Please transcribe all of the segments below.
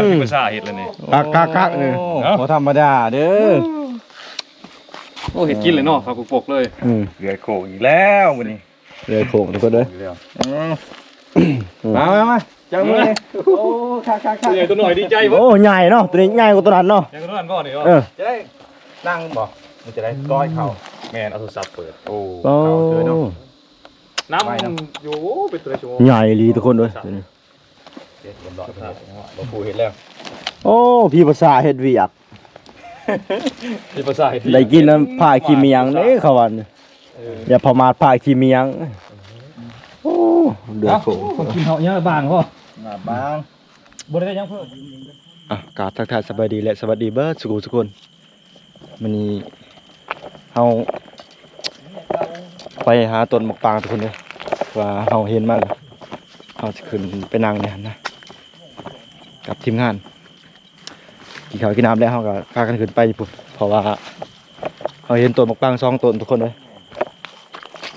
ມີພາສາເຮັດແລ້ວນີ້ ຄັກໆໆ ນີ້ ໂອ້ ບໍ່ທຳມະດາເດີ. ໂອ້ ເຮັດກິນເລີຍເນາະ ເຂົ້າກົກໆ ເລີຍ. ອືມ ເຫຼືອຍໂຄກອີກແລ້ວມື້ນີ້ ເຫຼືອຍໂຄກທຸກຄົນເດີ. ອືມ ມາໆໆ ຈັບມື. ໂອ້ ຄັກໆໆ ຕົວໃຫຍ່ຕົວນ້ອຍດີໃຈບໍ່? ໂອ້ ໃຫຍ່ເນາະ ຕົວນີ້ໃຫຍ່ກວ່າຕົວນັ້ນເນາະ. ໃຫຍ່ກວ່າຕົວນັ້ນບໍ່ນີ້? ເອີ ຈະໄດ້ນັ່ງບໍ່? ມັນຈະໄດ້ກ້ອຍເຂົ້າ. ແມ່ນ ເອົາໂທລະສັບເປີດ. ໂອ້ ໂອ້ ເຂົ້າເລີຍເນາະ. ນ້ຳຢູ່ ໂອ້ ເປັນຕົວໃດ ໃຫຍ່ອີ່ຫຼີທຸກຄົນເອີຍ. ເຮັດຮຽບຮ້ອຍ ບໍ່ຜູ້ເຮັດແລ້ວ. ໂອ້ ພີ່ພາສາເຮັດວຽກ ພີ່ພາສາເຮັດວຽກ ໄດ້ກິນນຳຜ້າຂີ້ໝ້ຽງເດ້ ເຂົາວ່າ. ເອີ ຢ່າປະໝາດຜ້າຂີ້ໝ້ຽງ. ໂອ້ ເດືອດໂຄ ເອົ້າ ຂອງກິນເຮົາຍັງບາງບໍ່? ບາງ ບໍ່ໄດ້ຫຍັງເພີ່ມ. ອ່ະ ກາບທັກທາຍສະບາຍດີ ແລະ ສະຫວັດດີເບິດສູ່ຜູ້ສູ່ຄົນ. ມື້ນີ້ເຮົາໄປຫາຕົ້ນໝາກປາງທຸກຄົນເດີ ວ່າເຮົາເຫັນມາແລ້ວ ເຮົາຊິຂຶ້ນໄປນັ່ງໃນຫັ້ນນະ ກັບທີມງານ. ກິນເຂົ້າກິນນ້ຳແລ້ວ ເຮົາກໍພາກັນຂຶ້ນໄປພຸ້ນ ເພາະວ່າເຮົາເຫັນຕົ້ນໝາກປາງສອງຕົ້ນທຸກຄົນເດີ.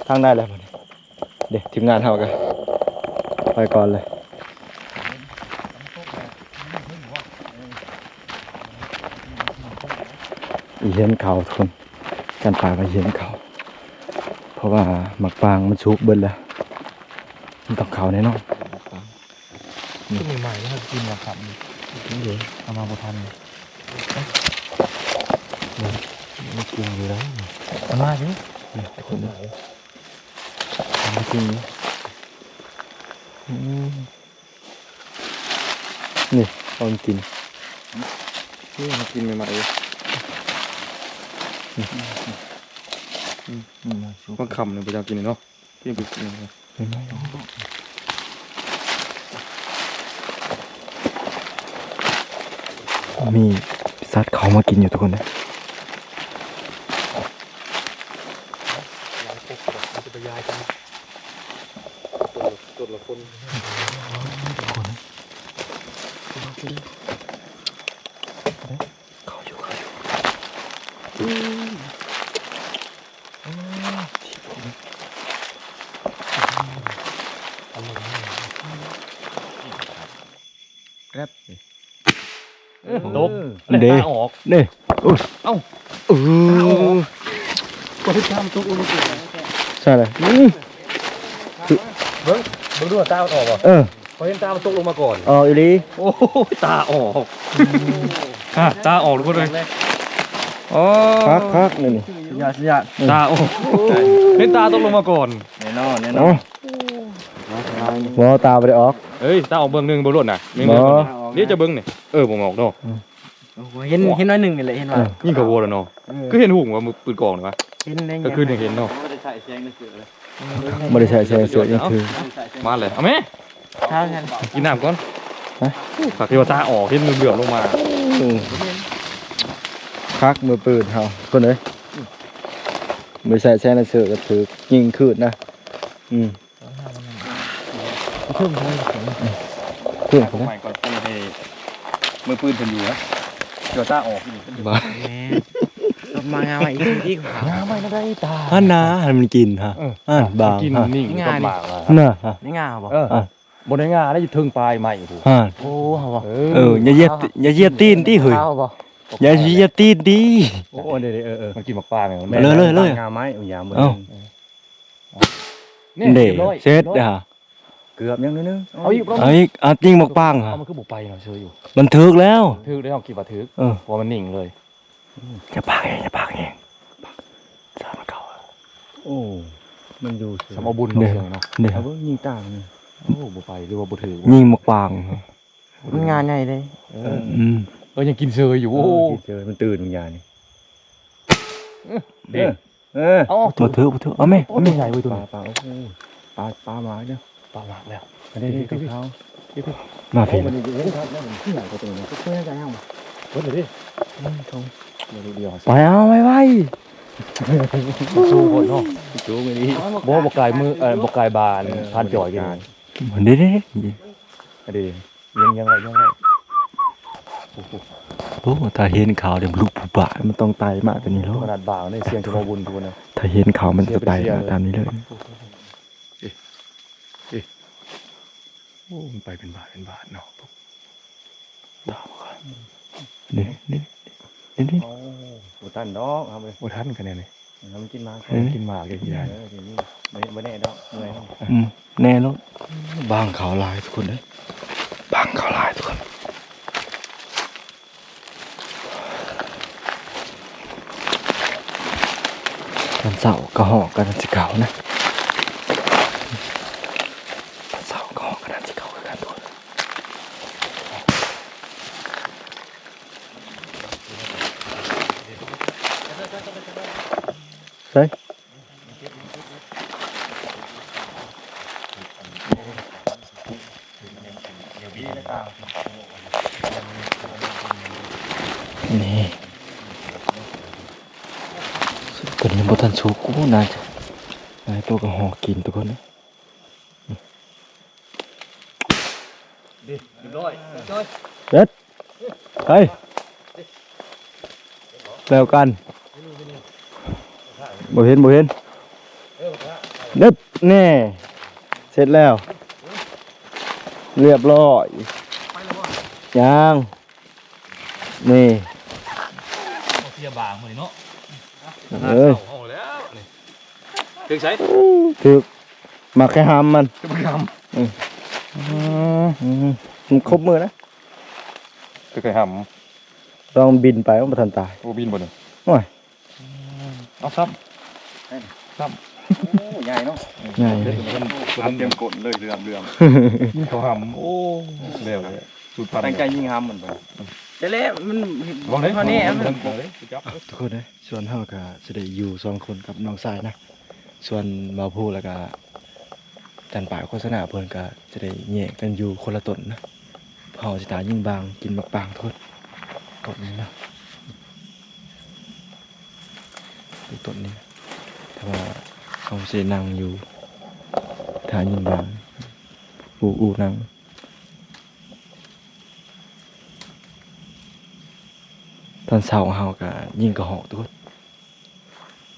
ທາງໃດແລ້ວບັດນີ້? ເດ້ ທີມງານເຮົາກໍໄປກ່ອນເລີຍ. ອີເຫັນເຂົ້າທຸກຄົນ ກັນປາກໍເຫັນເຂົ້າ ເພາະວ່າໝາກປາງມັນສຸກເບິດແລ້ວ ມັນຕ້ອງເຂົ້າແນ່ນອນ. ນີ້ໃໝ່ໆ ເຮົາກິນມາຄັບນີ້ ເອົາມາບໍ່ທັນ. ນີ້ ນີ້ກິນຢູ່ແລ້ວ ມັນມາຢູ່ນີ້ ຄົນ ນີ້ ເອົາກິນ ນີ້ເຮົາກິນໃໝ່ໆ ເອີ ນີ້ ນີ້ ນີ້ ບາງຄຳນີ້ບໍ່ຢາກກິນເນາະ ກິນໄປກິນ ມີສັດເຂົ້າມາກິນຢູ່ທຸກຄົນເດີ. ເຂົ້າຢູ່ ເຂົ້າຢູ່ ແຣັບ ເອີ ຕົກ ເດ້ ຕາອອກ ເດ້ ເອີ ເອົ້າ ເອີ ຕາອອກ ບໍ່ໄດ້ຕາມັນຕົກລົງມາກ່ອນ ໃຊ່ແລ້ວ ອື ເບິ່ງ ເບິ່ງດູວ່າຕາມັນອອກບໍ່? ເອີ ຂ້ອຍເຫັນຕາມັນຕົກລົງມາກ່ອນ ອອກອີ່ຫຼີ ໂອ້ຍ ຕາອອກ ອືມ ຮະ ຕາອອກທຸກຄົນເອີຍ ໂອ້ ຄັກໆ ນີ້ ສຸດຍອດ ສຸດຍອດ ຕາອອກ ເຫັນຕາຕົກລົງມາກ່ອນ ແນ່ນອນ ແນ່ນອນ ບໍ່ ຕາບໍ່ໄດ້ອອກ ເອີຍ ຕາອອກເບິ່ງໜຶ່ງ ເບິ່ງໂລດນະ ນີ້ ບໍ່ ນີ້ຈະເບິ່ງນີ້ ເອີ ບໍ່ອອກເນາະ ອືມ ໂອ້ໂຫ ເຫັນ ເຫັນໜ້ອຍໜຶ່ງນີ້ແຫຼະ ເຫັນວ່າ ຍິງກະໂວລະເນາະ ເອີ ຄືເຫັນຫຸ່ງວ່າມື້ປືນກ້ອງນີ້ວະ ເຫັນແລ້ວ ກະຄືຍັງເຫັນເນາະ ບໍ່ໄດ້ໃຊ້ແສງໃນເສື້ອເລີຍ ບໍ່ໄດ້ໃຊ້ແສງໃນເສື້ອ ຍັງຄື ມາແລ້ວ ເອົາແມ່ ກິນນ້ຳກ່ອນ ຮະ ຄັກທີ່ວ່າຕາອອກ ເຫັນເຫຼືອມໆລົງມາ ອືມ ຄັກ ມືປືນເຮົາ ຄົນເອີຍ ບໍ່ໄດ້ໃຊ້ແສງໃນເສື້ອ ກະຖືກຍິງຄືນນະ ອືມ. ເພິ່ນ ເພິ່ນ ໃໝ່ກ່ອນ ເພິ່ນໃຫ້ມືປືນເພິ່ນຢູ່ນະ ເຈົ້າຕາອອກຢູ່ນີ້ ບໍ່ ແມ່ນ ມາງາມາອີກ ອີກ ງາມາໄດ້ຕາ ຫັ້ນນາ ໃຫ້ມັນກິນຮະ ເອີ ຫັ້ນບາງ ກິນ ຮະ ນີ້ ງາ ນີ້ ນີ້ ນະ ນີ້ງາບໍ່ ເອີ ອ່ະ ບໍ່ໄດ້ງາ ໄດ້ຢູ່ເທິງປາຍໄມ້ພຸ້ນ ຮະ ໂອ້ ເຮົາບໍ່ ເອີ ເອີ ຢ່າຢຽບ ຢ່າຢຽບຕີນຕິເຮີ້ຍ ເຮົາບໍ່ ຢ່າຢຽບຕີນຕິ ໂອ້ ເອີ ເອີ ມັນກິນໝາກປາງ ເລີຍ ເລີຍ ເລີຍ ງາໄມ້ ເອົາຢາມ ເອົ້າ ນີ້ ເດ້ ຮຽບຮ້ອຍ ເສັດເດ້ ເກືອບຍັງໜ້ອຍໜຶ່ງ ເອົາອີກ ເອົາອີກ ເອົາຈິງໝາກປາງ ເອົາ ມັນຄືບໍ່ໄປເນາະ ເຊີຢູ່ ມັນຖືກແລ້ວ ຖືກແລ້ວ ຄິດວ່າຖືກ ເອີ ເພາະວ່າມັນນິ່ງເລີຍ ຢ່າປາກແຮງ ຢ່າປາກແຮງ ສາມເກົ້າ ໂອ້ ມັນຢູ່ ສຳເອົາບຸນເນາະ ເນາະ ເດ້ ເອົາເບິ່ງຍິງຕາມັນ ໂອ້ ບໍ່ໄປ ຫຼືວ່າບໍ່ຖືກ ຍິງໝາກປາງ ມັນງາໃຫຍ່ເດ້ ເອີ ອືມ ເອີ ຍັງກິນເຊີຢູ່ ໂອ້ ກິນເຊີ ມັນຕື່ນວິນຍານນີ້ ເດ້ ເອີ ເອີ ເອົາ ບໍ່ຖືກ ບໍ່ຖືກ ເອົາແມ່ ໂອ້ ຕົວໃຫຍ່ເວີຍ ຕົວນີ້ ປາ ປາ ໂອ້ໂຫ ປາ ປາມາແລ້ວ ປາມາແລ້ວ ອັນນີ້ ນີ້ ນີ້ ນີ້ ມາພີ້ ໂອ້ ມັນຢູ່ ເຫັນຄັກແລ້ວ ມັນຄືຫຍັງຕົວນີ້ ຕົວໃຫຍ່ຈັ່ງຫຍັງ ເບິດເລີຍເດ້ ອືມ ໄປເອົາໄວໆ ສູງໂພດເນາະ ສູງອີ່ຫຼີ ບໍ່ ບໍ່ກາຍມື້ ເອີ ບໍ່ກາຍບານ ເອີ ຜ່ານຈອຍກິນ ເດ້ ເດ້ ເດ້ ອັນນີ້ ຍັງ ຍັງໄດ້ ຍັງໄດ້ ໂອ້ໂຫ ໂອ້ ຖ້າເຫັນຂາວເດ ລຸບປຸບປະ ມັນຕ້ອງໄຕ່ມາແຕ່ນີ້ໂລດ ຂະໜາດບາງນີ້ ສ່ຽງຈະບໍ່ບຸນພຸ້ນນະ ຖ້າເຫັນຂາວມັນຈະໄຕ່ມາຕາມນີ້ເລີຍ ເອ ເອ ໂອ້ ມັນໄປເປັນບາດເປັນບາດເນາະ ດອກ ນີ້ ນີ້ ນີ້ ນີ້ ໂອ້ ບໍ່ທັນດອກ ເຮົາບໍ່ ບໍ່ທັນກັນແນວນີ້ ໃຫ້ມັນກິນໝາກ ໃຫ້ມັນກິນໝາກ ເອີ ກິນໄດ້ ເອີ ທີນີ້ ບໍ່ ບໍ່ແນ່ດອກ ເມື່ອຍ ອືມ ແນ່ເນາະ ບາງເຂົາຫຼາຍທຸກຄົນເອີຍ ບາງເຂົາຫຼາຍທຸກຄົນ. ຕອນເຊົ້າກະຮອກກະນັ້ນຊິເຂົ້ານະ ຕອນເຊົ້າກະຮອກກະນັ້ນຊິເຂົ້າຄືກັນທຸກຄົນ ໃສ ນີ້ ຕົວນີ້ຍັງບໍ່ທັນສຸກ ໂອ້ ໜ້າຈະ ໜ້າຈະໂຕກະຮອກກິນທຸກຄົນ ເດ ຮຽບຮ້ອຍ ເດັດ ໄປ ແລ້ວກັນ ບໍ່ເຫັນ ບໍ່ເຫັນ ເດັດ ແນ່ ເສັດແລ້ວ ຮຽບຮ້ອຍ ຍັງ ນີ້ ເພຍບາງມື້ນີ້ເນາະ ເອີ ເອົາແລ້ວນີ້ ຖືກໃສ ຖືກ ໝາກໄຂ່ຫຳມັນ ໝາກໄຂ່ຫຳ ອືມ ອືມ ມັນຄົບມື້ນະ ຄືໄຂ່ຫຳ ລອງບິນໄປ ມັນບໍ່ທັນຕາຍ ໂອ້ ບິນບໍ່ນີ້ ໂອ້ຍ ເອົາຊ້ຳ ຊ້ຳ ໂອ້ ໃຫຍ່ເນາະ ໃຫຍ່ ເພິ່ນ ເພິ່ນຕຽມກົ້ນເລີຍ ເຫຼືອມ ເຫຼືອມ ກິນເຂົ້າຫຳ ໂອ້ ແລ້ວ ສູດພັນ ຕັ້ງໃຈຍິງຫຳມັນໄປ ແຕ່ແລ້ວມັນ ເບິ່ງເດ້ ເທົ່ານີ້ ມັນ ເບິ່ງເດ້ ຈັບ ທຸກຄົນເອີຍ ສ່ວນເຮົາກະຊິໄດ້ຢູ່ສອງຄົນກັບນ້ອງຊາຍນະ ສ່ວນບ່າວພູແລ້ວກະ ຈັນປາຍໂຄສະນາເພິ່ນກະຈະໄດ້ແຍກກັນຢູ່ຄົນລະຕົ້ນນະ ເຮົາຊິຖ້າຍິງບາງກິນໝາກປາງໂທດ ຕົ້ນນີ້ນະ ຕົ້ນນີ້ນະ ແຕ່ວ່າເຮົາຊິນັ່ງຢູ່ຖ້າຍິງບາງ ອູ່ອູ່ນັ່ງ ຕອນເຊົ້າເຮົາກະຍິງກະຮອກໂທດ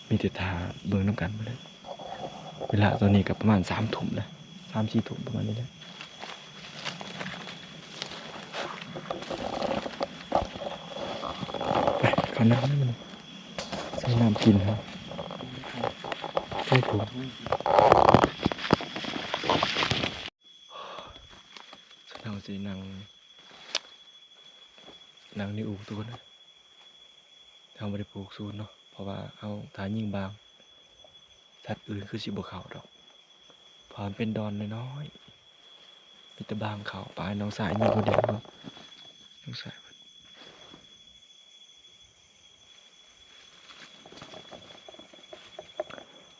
ມີແຕ່ຖ້າເບິ່ງນຳກັນໝົດເລີຍ ເວລາຕອນນີ້ກະປະມານສາມທຸ່ມແລ້ວ ສາມສີ່ທຸ່ມປະມານນີ້ແຫຼະ ໄປ ເຂົ້ານ້ຳແລ້ວມັນ ໃສ່ນ້ຳກິນເຮົາ ໃສ່ຖົງ ເຮົາຊິນັ່ງ ນັ່ງໃນອູ່ທຸກຄົນເອີຍ ເຮົາບໍ່ໄດ້ຜູກສູນເນາະ ເພາະວ່າເຮົາຖ້າຍິງບາງ ສັດອື່ນຄືຊິບໍ່ເຂົ້າດອກ ເພາະມັນເປັນດອນນ້ອຍໆ ມີແຕ່ບາງເຂົ້າ ປາຍນ້ອງຊາຍຍິງຄົນດຽວ ນ້ອງຊາຍ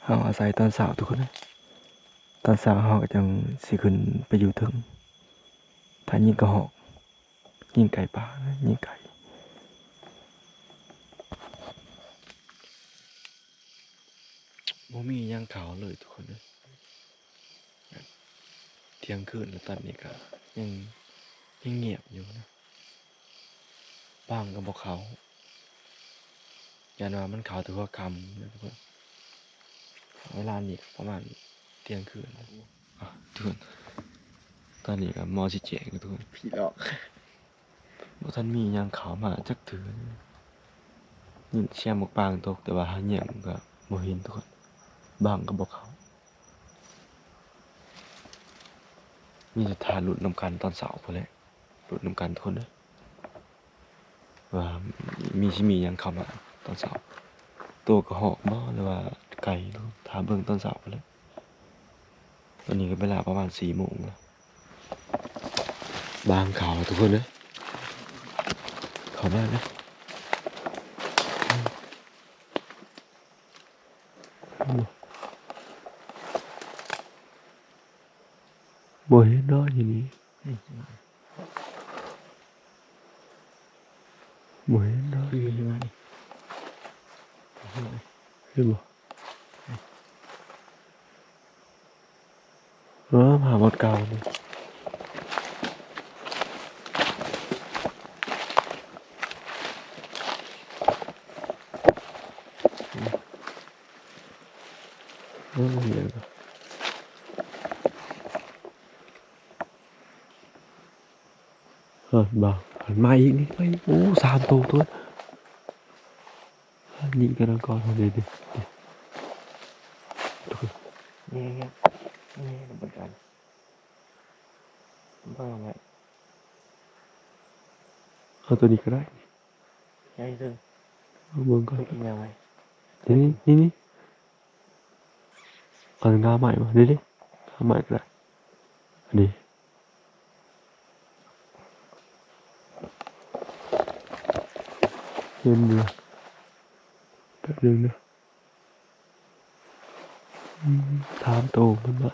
ເຮົາອາໄສຕອນເຊົ້າທຸກຄົນເອີຍ ຕອນເຊົ້າເຮົາກະຈັ່ງຊິຂຶ້ນໄປຢູ່ເທິງ ຖ້າຍິງກະຮອກ ຍິງໄກ່ປ່າ ຍິງໄກ່ ບໍ່ມີຫຍັງເຂົ້າເລີຍທຸກຄົນເອີຍ ທ່ຽງຄືນແລ້ວ ຕອນນີ້ກະຍັງ ຍັງງຽບຢູ່ນະ ບາງກະບໍ່ເຂົ້າ ຢ້ານວ່າມັນເຂົ້າແຕ່ຫົວຄ່ຳນະທຸກຄົນ ເວລານີ້ກະປະມານທ່ຽງຄືນ ອ່ະ ທຸກຄົນ ຕອນນີ້ກະມໍຊິແຈ້ງແລ້ວທຸກຄົນ ຜີຫຼອກ ບໍ່ທັນມີຫຍັງເຂົ້າມາຈັກເທື່ອ ຍິນສຽງໝາກປາງຕົກ ແຕ່ວ່າຫາແຍງກະບໍ່ເຫັນທຸກຄົນ ບາງກະບໍ່ເຂົ້າ ມີແຕ່ຖ້າລຸ້ນນຳກັນຕອນເຊົ້າພຸ້ນແຫຼະ ລຸ້ນນຳກັນທຸກຄົນເດີ ວ່າມີ ຊິມີຫຍັງເຂົ້າມາຕອນເຊົ້າ ໂຕກະຮອກບໍ່ ຫຼືວ່າໄກ່ ຖ້າເບິ່ງຕອນເຊົ້າພຸ້ນແຫຼະ ຕອນນີ້ກະເວລາປະມານສີ່ໂມງແລ້ວ ບາງເຂົ້າແລ້ວທຸກຄົນເດີ ເຂົ້າມາເດີ ບໍ່ເຫັນເນາະ ຢູ່ນີ້ ບໍ່ເຫັນເນາະ ເຫັນບໍ່? ເອີ ພາໝົດເກົ່ານີ້ ເອີ ເຫັນແລ້ວ ເອີ ບາງ ມາອີກນີ້ ມາອີກ ໂອ້ ສາມໂຕ ໂຕນີ້ກຳລັງກອດເດ້ ເດ້ ເດ້ ນີ້ ນີ້ ນີ້ ເບິ່ງກັນ ເບິ່ງໄວ້ ເອົາໂຕນີ້ກໍໄດ້ ໃຫຍ່ເດີ ເບິ່ງກ່ອນ ເບິ່ງແນວໄວ້ ນີ້ ນີ້ ນີ້ ເອົາງ່າໄມ້ມາ ນີ້ ນີ້ ງ່າໄມ້ກໍໄດ້ ອັນນີ້ ເຫັນຢູ່ ແປັບໜຶ່ງເດີ ອືມ ສາມໂຕມັນນະ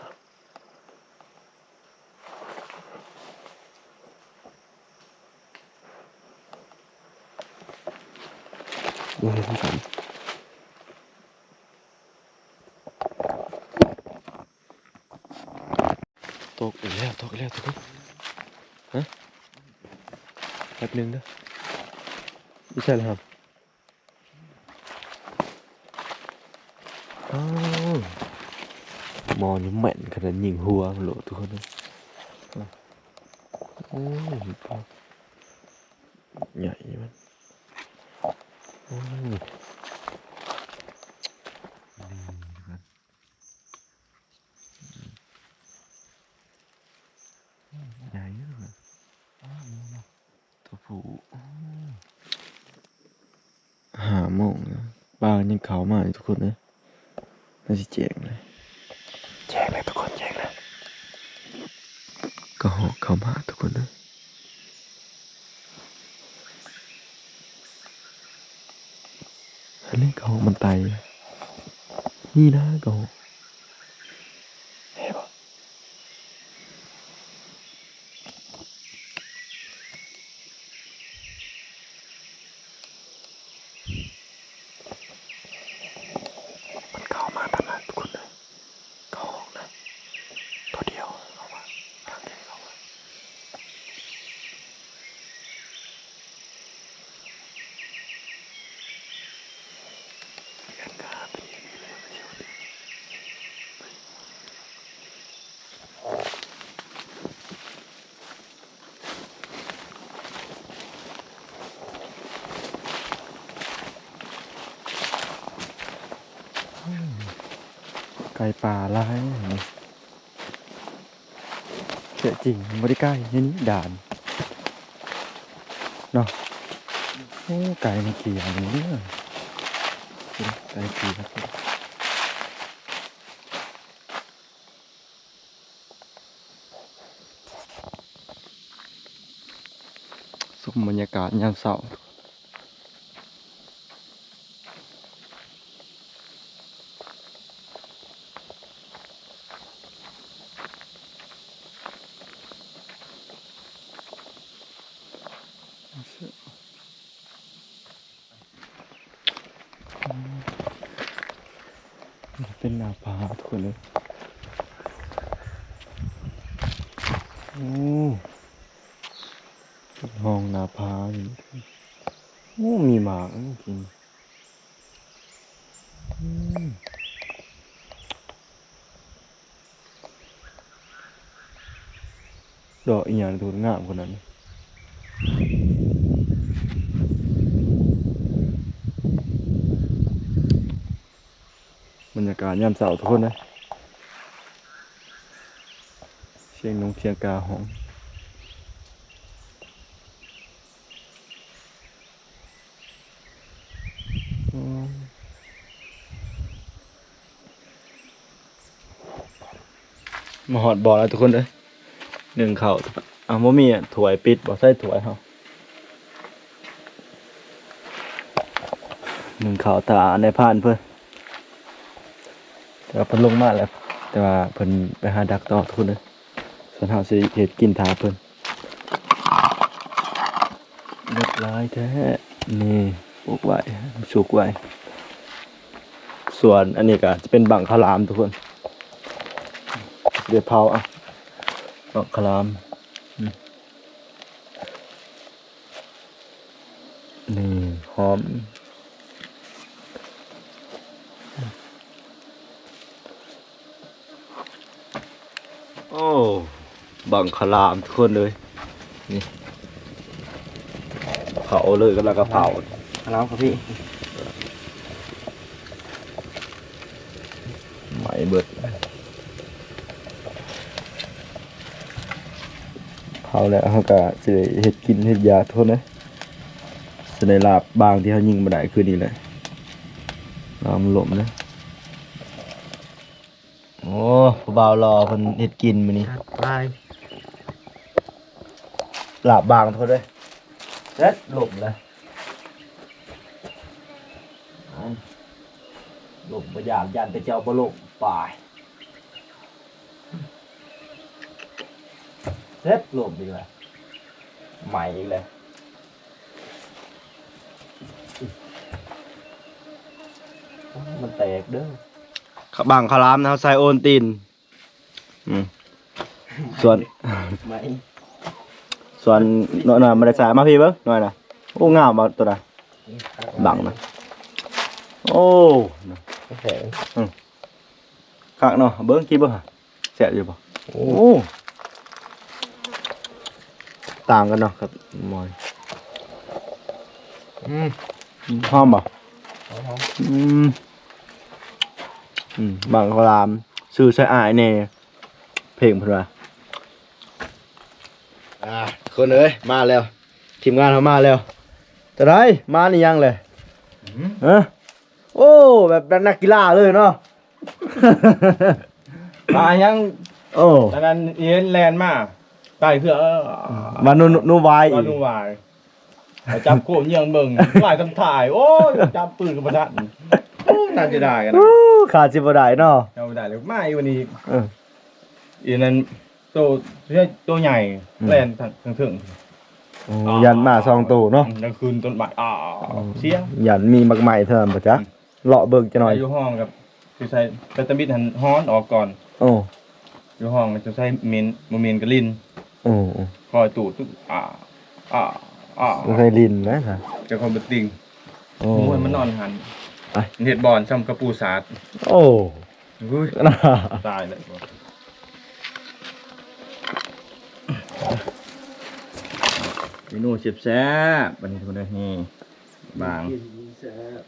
ບໍ່ເຫັນກັນ. ຕົກອີກແລ້ວ ຕົກອີກແລ້ວ ຕົກອີກ ຮະ ແປັບໜຶ່ງເດີ ຢູ່ໃສລະຫັ້ນ? ອ້າວ ໝໍນີ້ແມ່ນຂະໜາດຍິງຫົວໂລດທຸກຄົນເອີຍ ໂອ້ຍ ໃຫຍ່ມັນ ໂອ້ຍ ນີ້ທຸກຄົນ. ໃຫຍ່ຢູ່ ຕົວຜູ້ ຫ້າໂມງແລ້ວ ປາຍັງເຂົ້າມາຢູ່ທຸກຄົນເອີຍ ມັນຊິແຈ້ງແລ້ວ ແຈ້ງແລ້ວທຸກຄົນ ແຈ້ງແລ້ວ ກະຮອກເຂົ້າມາທຸກຄົນເອີຍ. ອັນນີ້ກະຮອກມັນໄຕ່ ນີ້ນະກະຮອກ ເຫັນບໍ່? ມັນເຂົ້າມາທາງນັ້ນທຸກຄົນເອີຍ ເຂົ້າຫ້ອງນະ ໂຕດຽວເຂົ້າມາ ທາງເດີນເຂົ້າມາ. ໄກ່ປ່າຫຼາຍ ແທ້ຈິງບໍ່ໄດ້ໄກ່ ນີ້ດ່ານເນາະ ໂອ້ ໄກ່ມັນຂຽວນີ້ເດີ ໄກ່ຂຽວ. ຊົມບັນຍາກາດຍາມເຊົ້າ ເປັນໜ້າຜາທຸກຄົນເອີຍ ໂອ້ ເປັນຮ່ອງໜ້າຜານີ້ ໂອ້ ມີໝາກກິນ ອືມ. ດອກອີຫຍັງໂຕງາມຂະໜາດນີ້ ບັນຍາກາດຍາມເຊົ້າທຸກຄົນເອີຍ ສຽງນົກສຽງກາຮ້ອງ. ມາຮອດບ່ອນແລ້ວທຸກຄົນເອີຍ ໜຶ້ງເຂົ້າ ເອົ້າ ບໍ່ມີຖ້ວຍປິດບໍ່ ໃສ່ຖ້ວຍເຮົາ ໜຶ້ງເຂົ້າຖ້ານາຍພານເພິ່ນ ແຕ່ວ່າເພິ່ນລົງມາແລ້ວ ແຕ່ວ່າເພິ່ນໄປຫາດັກຕໍ່ທຸກຄົນເອີຍ ສ່ວນເຮົາຊິເຮັດກິນຖ້າເພິ່ນ. ເບິດຫຼາຍແທ້ ນີ້ ປູກໄວ້ ສຸກໄວ້ ສ່ວນອັນນີ້ກະຈະເປັນບັ້ງຂາຫຼາມທຸກຄົນ ຊິໄດ້ເຜົາ ເອົາບັ້ງຂາຫຼາມ ອືມ ນີ້ ຫອມ. ໂອ້ ບັ້ງຂາຫຼາມທຸກຄົນເອີຍ ນີ້ ເຜົາເລີຍ ກຳລັງກະເຜົາ ນ້ຳເຂົ້າພີ້ ໄໝ້ເບິດ. ເຜົາແລ້ວເຮົາກະຊິໄດ້ເຮັດກິນເຮັດຢາກ ທຸກຄົນເອີຍ. ຊິໄດ້ລາບບາງທີ່ເຮົາຍິງບໍ່ໄດ້ຄືນີ້ແຫຼະ ລາບມັນລົ້ມເດີ. ໂອ້ ຜູ້ບ່າວຫຼໍ່ເພິ່ນເຮັດກິນມື້ນີ້ ຈັດໄປ ລາບບາງ ທຸກຄົນເອີຍ. ເສັດ ລົ້ມແລ້ວ ລົ້ມບໍ່ຢ້ານ ຢ້ານແຕ່ເຈົ້າບໍ່ລົ້ມ ປາຍ ເສັດ ລົ້ມອີກແລ້ວ ໄໝ້ອີກແລ້ວ. ມັນແຕກເດີ ຂະບັງຂະລາມເຮົາໃສ່ໂອນຕີນ. ອືມ ສ່ວນ ໄໝ້ ສ່ວນໜ່ວຍນະ ບໍ່ໄດ້ໃສ່ ມາພີ້ເບິ່ງໜ່ວຍນະ. ໂອ້ ງາມວ່າໂຕນະ ບັງນະ. ໂອ້ ແຂງ ອືມ ຄັກເນາະ ເບິ່ງກິນເບິ່ງຫາ. ແຊບຢູ່ບໍ່? ໂອ້ ໂອ້ ຕ່າງກັນເນາະກັບໝໍຍ. ອືມ ຫອມບໍ່? ຫອມ ຫອມ ອືມ ອືມ ບັງຂະລາມ ຊື່ໃສ່ອ້າຍແດ່ ເພງເພິ່ນວ່າ. ອ່າ ຄົນເອີຍ ມາແລ້ວ ທີມງານເຮົາມາແລ້ວ. ຈັ່ງໃດ ມານີ້ຫຍັງແຫຼະ? ອືມ ຮະ? ໂອ້ ແບບ ແບບນັກກິລາເລີຍເນາະ. ມາຫຍັງ? ໂອ້ ອັນນັ້ນເຫັນແລ່ນມາໃກ້ເຮືອ ວ່າໜູ ໜູວາຍ ວ່າໜູວາຍ ຈັບໂຄມເຍືອງເບິ່ງ ວາຍທຳທ່າຍ. ໂອ້ຍ ຈັບປືນກໍບໍ່ທັນ. ໂອ້ຍ ໜ້າເສຍດາຍກັນນະ. ໂອ້ ຂາດຊິບໍ່ໄດ້ເນາະ ຂາດບໍ່ໄດ້ເລີຍ. ມາອີກວັນນີ້ ເອີ ອີນັ້ນ ໂຕ ໂຕໃຫຍ່ ອືມ ແລ່ນທາງເທິງ. ໂອ້ ຢ້ານໝາສອງໂຕເນາະ. ອືມ ກາງຄືນຕົ້ນໄມ້ ອາ ອືມ ສຽງ ຢ້ານມີໝາກໄມ້ເທົ່ານັ້ນບໍ່ຈັກ. ອືມ ເລາະເບິ່ງຈັກໜ່ອຍ. ຢູ່ຫ້ອງກັບ ຄືໃສ່ແບດຕາມິດຫັ້ນ ຮ້ອນອອກກ່ອນ. ໂອ້ ຢູ່ຫ້ອງມັນຈະໃຊ້ເໝັນ ບໍ່ເໝັນກະລິນ. ໂອ້ ໂອ້ ຄອຍຕູດ ອາ ອາ ອາ ໃສ່ລິນນະ ຈະຄອຍບໍ່ຕິງ. ໂອ້ ໂອ້ຍ ມັນນອນຫັ້ນ ໄປ ມັນເຮັດບ່ອນຊ່ຳກະປູສາດ. ໂອ້ ອຸ້ຍ ຕາຍແລ້ວ. ເມນູແຊບໆ ບັດນີ້ທຸກຄົນເອີຍ ນີ້ບາງ ກິນແຊບ.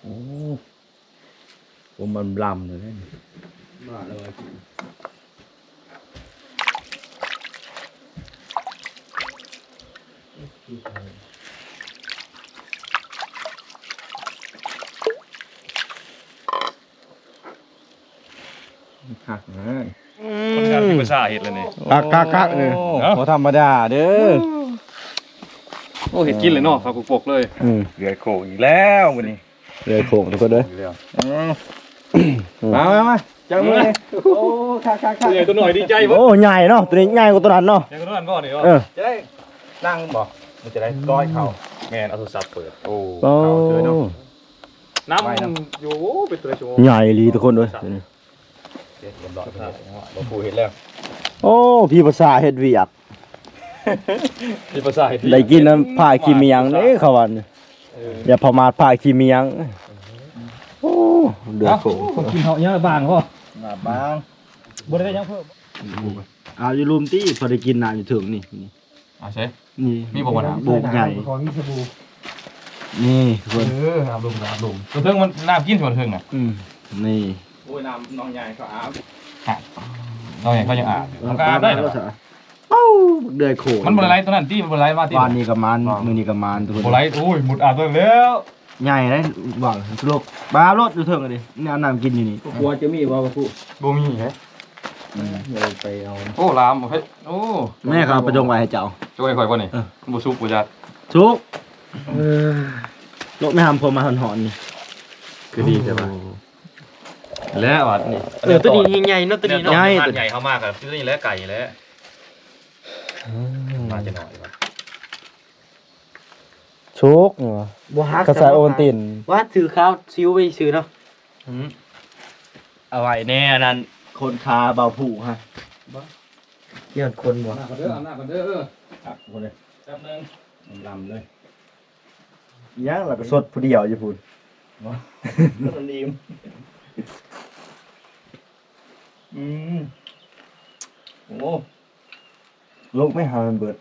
ໂອ້ ໂອ້ ມັນລຳເລີຍ ມາແລ້ວ ຄັກນະ ຄົນງານມີພາສາເຮັດແລ້ວນີ້ ຄັກໆໆ ນີ້ ໂອ້ ບໍ່ທຳມະດາເດີ. ໂອ້ ເຮັດກິນເລີຍເນາະ ຄັກປົກໆ ເລີຍ. ອືມ ເລື່ອຍໂຄ້ງອີກແລ້ວມື້ນີ້ ເລື່ອຍໂຄ້ງທຸກຄົນເດີ. ອືມ ມາໆໆ ຈັບມື. ໂອ້ ຄັກໆໆ ຕົວໃຫຍ່ຕົວນ້ອຍດີໃຈບໍ່? ໂອ້ ໃຫຍ່ເນາະ ຕົວນີ້ໃຫຍ່ກວ່າຕົວນັ້ນເນາະ. ໃຫຍ່ກວ່າຕົວນັ້ນບໍ່ນີ້ ເອີ ຈະໄດ້ນັ່ງບໍ່ ມັນຈະໄດ້ກ້ອຍເຂົ້າ. ແມ່ນ ເອົາໂທລະສັບເປີດ. ໂອ້ ໂອ້ ເຂົ້າເລີຍເນາະ. ນ້ຳ ໄວນະ ຢູ່ ໂອ້ ເປັນຕົວໃຫຍ່ ໃຫຍ່ອີ່ຫຼີທຸກຄົນເອີຍ. ເຮັດຮຽບຮ້ອຍ ບໍ່ຜູ້ເຮັດແລ້ວ. ໂອ້ ພີ່ພາສາເຮັດວຽກ ພີ່ພາສາເຮັດວຽກ ໄດ້ກິນນຳພ້າຂີ້ໝ້ຽງເດ້ ເຂົາວ່າ. ເອີ ຢ່າປະໝາດພ້າຂີ້ໝ້ຽງ. ໂອ້ ເດືອດໂຄ ເອົ້າ ກິນເຮົາຍັງບາງບໍ່? ບາງ ບໍ່ໄດ້ຫຍັງເພີ່ມ. ອືມ ອາບຢູ່ລຸ່ມຕິ ພໍໄດ້ກິນນ້ຳຢູ່ເທິງນີ້. ອາ ໃສ ນີ້ ມີບໍ່ບໍ່ນ້ຳ ໂບກໃຫຍ່ ຂໍມີສະບູ່ ນີ້ທຸກຄົນ. ເອີ ອາບລົມ ອາບລົມ ຕົວເທິງມັນນ້ຳກິນ ຕົວເທິງນະ. ອືມ ນີ້ ໂອ້ຍ ນ້ຳໜອງໃຫຍ່ເຂົາອາບ ນ້ອງໃຫຍ່ເຂົາຍັງອາບ ເຂົາກໍອາບໄດ້. ເອົ້າ ເດືອດໂຄ ມັນບໍ່ໄຫຼຕົວນັ້ນຕິ ມັນບໍ່ໄຫຼວ່າຕິ. ວານນີ້ກໍມານ ມື້ນີ້ກໍມານ ບໍ່ໄຫຼ. ໂອ້ຍ ມຸດອາບຕົວນັ້ນແລ້ວ ໃຫຍ່ເດ້ ຫວັງສະຫຼົບ ປາລົດຢູ່ເທິງນີ້ ນີ້ອາບນ້ຳກິນຢູ່ນີ້. ຄົວຈະມີບໍ່ ບໍ່ມີເດ້. ອືມ ເອົາໄປເອົາ ໂອ້ ລາມ ເຮັດ ໂອ້ ແມ່ເຂົາເອົາໄປຈົ່ງໄວ້ໃຫ້ເຈົ້າ. ຈົ່ງໃຫ້ຂ້ອຍບໍ່ນີ້? ເອີ ບໍ່ສຸກບໍ່ຈັກ ສຸກ. ເອີ ໂລະ ແມ່ຫຳ ພໍມາຮ້ອນໆ ນີ້ ຄືດີແທ້ວ່າ. ໂອ້ ແລ້ວອັນນີ້ ເອີ ຕົວນີ້ແຮງໃຫຍ່ເນາະ ຕົວນີ້ເນາະ. ໃຫຍ່ ຕົວໃຫຍ່ເຮົາມາກໍຕົວນີ້ແຫຼະ ໄກ່ແຫຼະ. ອືມ ມາຈະໜ້ອຍວ່າ ໂຊກນີ້ຫວາ ບໍ່ຮັກ ກະໃສ່ໂອວັນຕິນ ວ່າຖືຂາວຊິວໄວ້ຊື່ເນາະ. ອືມ ເອົາໄວ້ແນ່ອັນນັ້ນ ຄົນຄາເບົາຜູຮະ ບໍ່ ຢ້ານຄົນບໍ່. ໜ້າກັນເດີ ໜ້າກັນເດີ ຄັກຄົນເດີ ແປັບໜຶ່ງ ລຳເລີຍ. ຍັງລະກະສົດຜູ້ດຽວຢູ່ພຸ້ນ ບໍ່ ມັນອີ່ມ. ອືມ ໂອ້ ລູກໄມ່ຫາມັນເບິດ.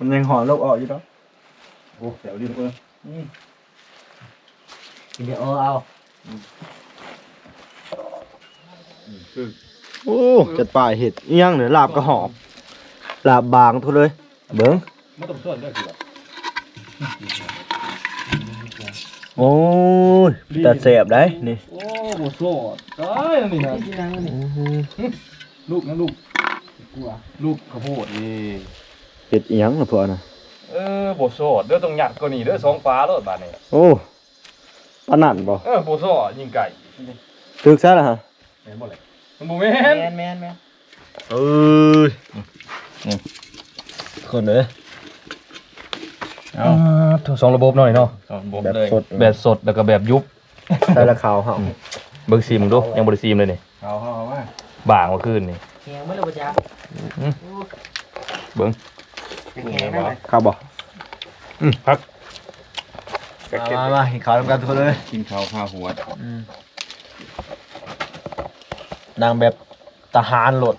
ມັນຍັງຫອມລົກອອກຢູ່ດອກ. ໂອ້ ແສບດີເອີຍ. ອືມ ກິນໄດ້ ເອີ ເອົາ. ອືມ ໂອ້ ຈັດປາເຮັດອີ່ຫຍັງນີ້ ລາບກະຫອບ ລາບບາງທຸເລີຍ. ເບິ່ງ ບໍ່ຕ້ອງຊ້ອນເດີ ຄືວ່າ ໂອ້ຍ ເປັນຕາແຊບໄດ໋ນີ້. ໂອ້ ບໍ່ຊ້ອນ ຕາຍແລ້ວນີ້ນະ. ອືມ ລູກນະ ລູກ ລູກເຂົ້າໂພດນີ້. ເຮັດອີ່ຫຍັງລະພວກນັ້ນ? ເອີ ບໍ່ຊ້ອນເດີ ຕ້ອງຍັດກວ່ານີ້ເດີ ສອງຝາໂລດບາດນີ້. ໂອ້ ປານນັ້ນບໍ່? ເອີ ບໍ່ຊ້ອນ ຍິງໄກ່. ຖືກໃສລະຫະ? ແມ່ນບໍ່ແຫຼະ? ມັນບໍ່ແມ່ນ. ແມ່ນ ແມ່ນ ແມ່ນ. ເອີຍ ນີ້ ຄົນເອີຍ. ເອົາ ສອງລະບົບເນາະນີ້ເນາະ. ສອງລະບົບເລີຍ ແບບສົດ ແບບສົດ ແລ້ວກໍແບບຢຸບ. ໃສ່ລະຂາວເຮົາ. ອືມ ເບິ່ງຊີມເບິ່ງດູ ຍັງບໍ່ໄດ້ຊີມເລີຍນີ້. ເອົາ ເອົາ ເອົາມາ ບາງເມື່ອຄືນນີ້. ແຂງເບິດແລ້ວບໍ່ຈັກ. ອືມ ເບິ່ງ ແຂງນະ ຄັກບໍ່? ອືມ ຄັກ. ມາ ມາ ມາ ກິນເຂົ້ານຳກັນທຸກຄົນເອີຍ. ກິນເຂົ້າຄາຫົວ. ອືມ ນັ່ງແບບ ທະຫານໂລດ.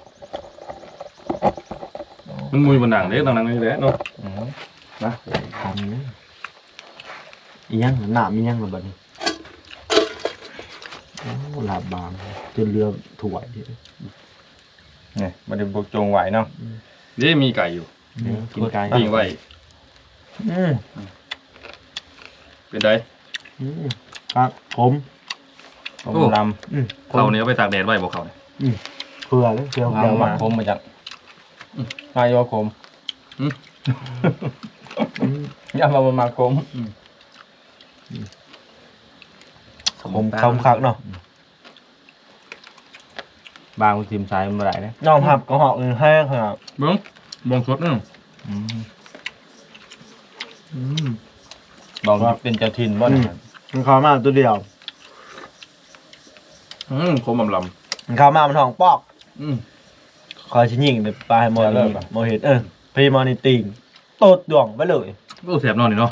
ມັນບໍ່ມີບ່ອນນັ່ງເດ້ ຕ້ອງນັ່ງນີ້ແຫຼະເນາະ. ອືມ ມາ ຄຳນີ້ ອີ່ຫຍັງ ນ້ຳອີ່ຫຍັງລະບັດນີ້. ໂອ້ ລາບບາງ ຈົນເຫຼືອຖ້ວຍນີ້ ບໍ່ໄດ້ບົກຈົງໄວ້ເນາະ. ອືມ ເດ້ ມີໄກ່ຢູ່. ອືມ ກິນໄກ່ ປີ້ງໄວ້. ອືມ ເປັນໃດ? ອືມ ຄັກ ຂົມ ຂົມ ໂອ້ ລຳ. ອືມ ເຂົ້ານີ້ເອົາໄປຕາກແດດໄວ້ບໍ່ ເຂົ້ານີ້? ອືມ ເຜື່ອເດ້ ເຜື່ອ ເຜື່ອ ເຮົາມັກ ມາ ຂົມມາຈັກ. ອືມ ຫາຢູ່ວ່າຂົມ. ອືມ ອືມ ຢ້ານວ່າບໍ່ມັກຂົມ. ອືມ ຂົມ ຂົມຄັກເນາະ. ອືມ ບາງທີມໃຊ້ມັນບໍ່ໄດ້ເດ້. ຍອມຮັບກະຫອກນີ້ແຮງຂະໜາດ. ເບິ່ງ ບ່ອງສົດເນາະ. ອືມ ອືມ ບ່ອງເປັນເຈົ້າຖິ່ນບໍ່ນີ້? ອືມ ມັນເຂົ້າມາຕົວດຽວ. ອືມ ຂົມອຳລຳ. ມັນເຂົ້າມາມັນຮ້ອງປອກ. ອືມ ຂ້ອຍຊິຍິງໄປປາໃຫ້ໝໍນີ້ ໝໍເຮັດ. ເອີ ພີ່ໝໍນີ້ຕີງ ໂຕດດວງໄປເລີຍ. ໂອ້ ແຊບເນາະນີ້ເນາະ.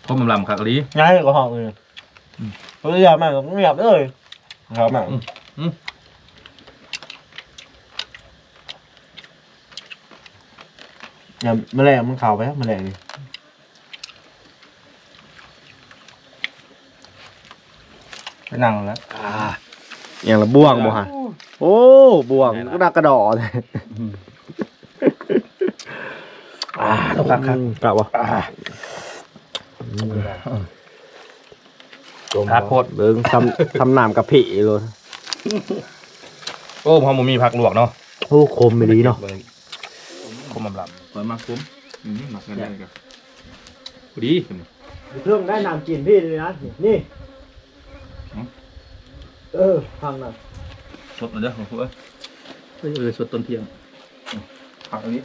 ຂົມອຳລຳຄັກອີ່ຫຼີ. ຍາຍກະຫອກນີ້. ອືມ ເວລາມາກະງຽບເລີຍ. ເຂົ້າມາ ອືມ ອືມ ຍາມ ມະແລງມັນເຂົ້າໄປ ມະແລງນີ້. ໄປນັ່ງແລ້ວ. ອ່າ ອີ່ຫຍັງລະ ບ່ວງບໍ່ຫັ້ນ? ໂອ້ ໂອ້ ບ່ວງ ແມ່ນລະ ກະດັກກະດໍ. ອືມ ອ່າ ຄັກໆ ອືມ ຄັກບໍ່? ອ່າ ອືມ ຄັກໂພດ. ເບິ່ງ ສ່ຳ ສ່ຳນ້ຳກະປິໂລດ. ໂອ້ ເຮົາບໍ່ມີຜັກລວກເນາະ. ໂອ້ ຂົມອີ່ຫຼີເນາະ. ເບິ່ງ ຂົມອຳລຳ. ຂ້ອຍມັກຂົມ. ອືມ ມັກແນວນີ້ກະພໍດີ. ເທິງໄດ້ນ້ຳກິນພີ້ນີ້ນະ ນີ້. ຫືມ ເອີ ທາງນັ້ນ ສົດເດີ ເອີຍ ເອີຍ ສົດຕອນທ່ຽງ. ອືມ ຄັກອີ່ຫຼີ.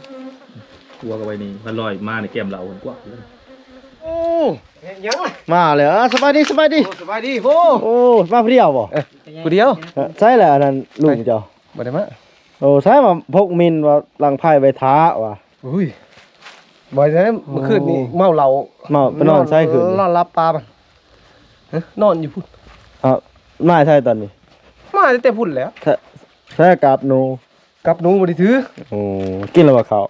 ຄົວກະໄວ້ນີ້ ພັນຮ້ອຍມາໃນແກ້ມເຫຼົ້າກວ້າງ. ໂອ້ ເຮັດຫຍັງລະ? ມາແລ້ວ. ສະບາຍດີ ສະບາຍດີ. ໂອ້ ສະບາຍດີ. ໂອ້ ໂອ້ ມາຜູ້ດຽວບໍ່? ເອີ ຜູ້ດຽວ. ໃສລະອັນນັ້ນ ລຸງເຈົ້າ? ບໍ່ໄດ້ມາ. ໂອ້ ໃສວ່າ ພົກມິນວ່າຫຼັງໄຜ່ໄວ້ຖ້າວ່າ. ອຸ້ຍ ບໍ່ໄດ້ ມື້ຄືນນີ້ເມົາເຫຼົ້າ. ເມົາ ໄປນອນໃສຄືນນີ້? ນອນຫຼັບປ່າ. ຮະ ນອນຢູ່ພຸ້ນ. ເອົ້າ ມາໃສຕອນນີ້? ມາແຕ່ພຸ້ນແຫຼະ. ໃສ ໃສກັບໜູ? ກັບໜູບໍ່ໄດ້ຖື. ໂອ້ ກິນແລ້ວບໍ່ເຂົ້າ?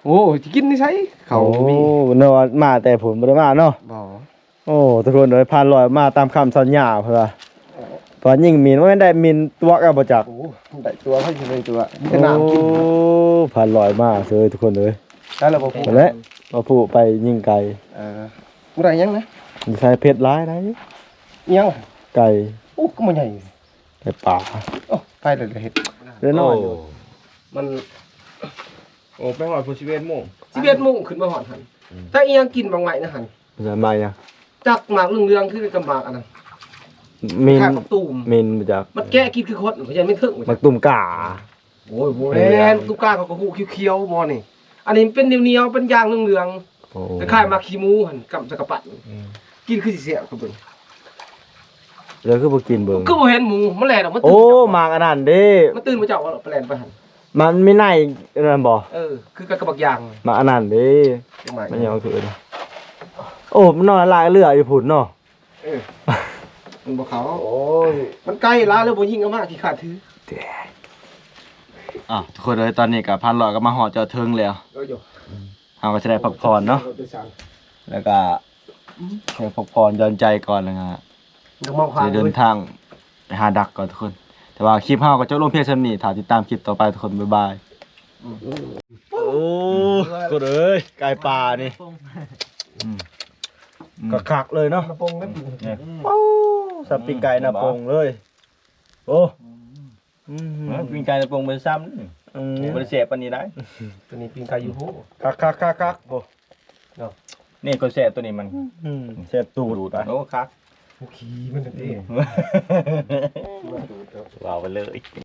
ໂອ້ ຊິກິນຢູ່ໃສ ເຂົ້າບໍ່ມີ. ໂອ້ ນຶກວ່າມາແຕ່ພຸ້ນ ບໍ່ໄດ້ມາເນາະ. ບໍ່. ໂອ້ ທຸກຄົນເອີຍ ພັນຮ້ອຍມາຕາມຄຳສັນຍາເພິ່ນວ່າ. ເອີ ເພິ່ນຍິງມິນ ບໍ່ແມ່ນໄດ້ມິນຕົວະກະບໍ່ຈັກ. ໂອ້ ໄດ້ຕົວະ ໃຜຊິໄດ້ຕົວະ ມີແຕ່ນ້ຳກິນ. ໂອ້ ພັນຮ້ອຍມາເຊີຍທຸກຄົນເອີຍ. ໄດ້ລະບໍ່? ຫັ້ນແຫຼະ ບໍ່ຜູ້ໄປຍິງໄກ່. ເອີ ບໍ່ໄດ້ຫຍັງນະ. ໃສ່ເຜັດຫຼາຍໄດ໋. ຫຍັງ? ໄກ່. ໂອ້ ກະບໍ່ໃຫຍ່. ໄກ່ປ່າ. ໂອ້ ໄປເລີຍເຮັດ ເດີນອນຢູ່. ໂອ້ ມັນ ໂອ້ ໄປຮອດພຸ້ນ ສິບເອັດໂມງ ສິບເອັດໂມງ ຂຶ້ນມາຮອດຫັ້ນ. ອືມ ແຕ່ອີ່ຫຍັງກິນບັກໄມ້ນະຫັ້ນ. ມາຫຍັງ? ຈັກໝາກເຫຼືອງໆ ຄືກັບໝາກອັນນັ້ນ ມິນ ຄ້າຍໆ ບັກຕູມ ມິນບໍ່ຈັກ. ມັນແກະກິນຄືຄົນ ເຂົາຈະມີເຖິງ ບັກຕູມກາ. ໂອ້ຍ ບໍ່ແມ່ນ ຕຸກກາເຂົາກະຮູ້ຂຽວໆ ບໍ່ນີ້. ອັນນີ້ມັນເປັນໜຽວໆ ເປັນຢ່າງເຫຼືອງໆ. ໂອ້ ຄ້າຍໆ ໝາກຂີ້ໝູຫັ້ນ ກຳໃສ່ກະປັ້ນ. ອືມ ກິນຄືຊິແຊບ ກະເບິ່ງ. ແລ້ວຄືບໍ່ກິນເບິ່ງ? ຄືບໍ່ເຫັນໝູ ມັນແລ່ນອອກມາ. ໂອ້ ມາຕື່ນ ໝາກອັນນັ້ນເດ້ ມາຕື່ນ ໝູເຈົ້າ ໄປແລ່ນໄປຫັ້ນ. ມັນມີໃນອັນນັ້ນບໍ່? ເອີ ຄືກັນກັບບັກຢ່າງ. ມາອັນນັ້ນເດ້ ມັນຫຍັງຄື. ໂອ້ ມັນນອນຫຼາຍເຫຼືອຢູ່ພຸ້ນເນາະ. ເອີ ມັນບໍ່ເຂົ້າ. ໂອ້ຍ ມັນໄກຫຼາຍ ແລ້ວບໍ່ຍິງອອກມາ ຂີ້ຄ້ານຖື. ອ່າ ທຸກຄົນເອີຍ ຕອນນີ້ກະພັນຮ້ອຍກະມາຮອດຈອດເທິງແລ້ວ. ເອີ ໂຢ ອືມ ເຮົາກໍຈະໄດ້ພັກຜ່ອນເນາະ ແລ້ວກໍໄດ້ພັກຜ່ອນຢ່ອນໃຈກ່ອນ ແລ້ວກໍຈະເດີນທາງໄປຫາດັກກ່ອນທຸກຄົນ. ແຕ່ວ່າຄລິບເຮົາກໍຈະລົງພຽງສ່ຳນີ້ ຖ້າຕິດຕາມຄລິບຕໍ່ໄປທຸກຄົນ. ບາຍບາຍ. ໂອ້ ກົດເອີຍ ໄກ່ປ່ານີ້ ອືມ ອືມ ຄັກໆເລີຍເນາະ. ໂອ້ ສຳປີກໄກ່ນາປົງເລີຍ. ໂອ້ ອືມ ເອີ ປີ້ງໄກ່ນາປົງບໍ່ໄດ້ຊ້ຳ ອືມ ບໍ່ໄດ້ແຊບປານນີ້ໄດ໋. ຕົວນີ້ປີ້ງໄກ່ຢູ່ໂຫ ຄັກໆໆໆ. ໂອ້ ເນາະ ນີ້ກໍແຊບຕົວນີ້ມັນ ອືມ ແຊບຕູດ. ໂອ້ ຄັກ ໂອເຄ ມັນເດ້ ອືມ ເວົ້າໄປເລີຍ.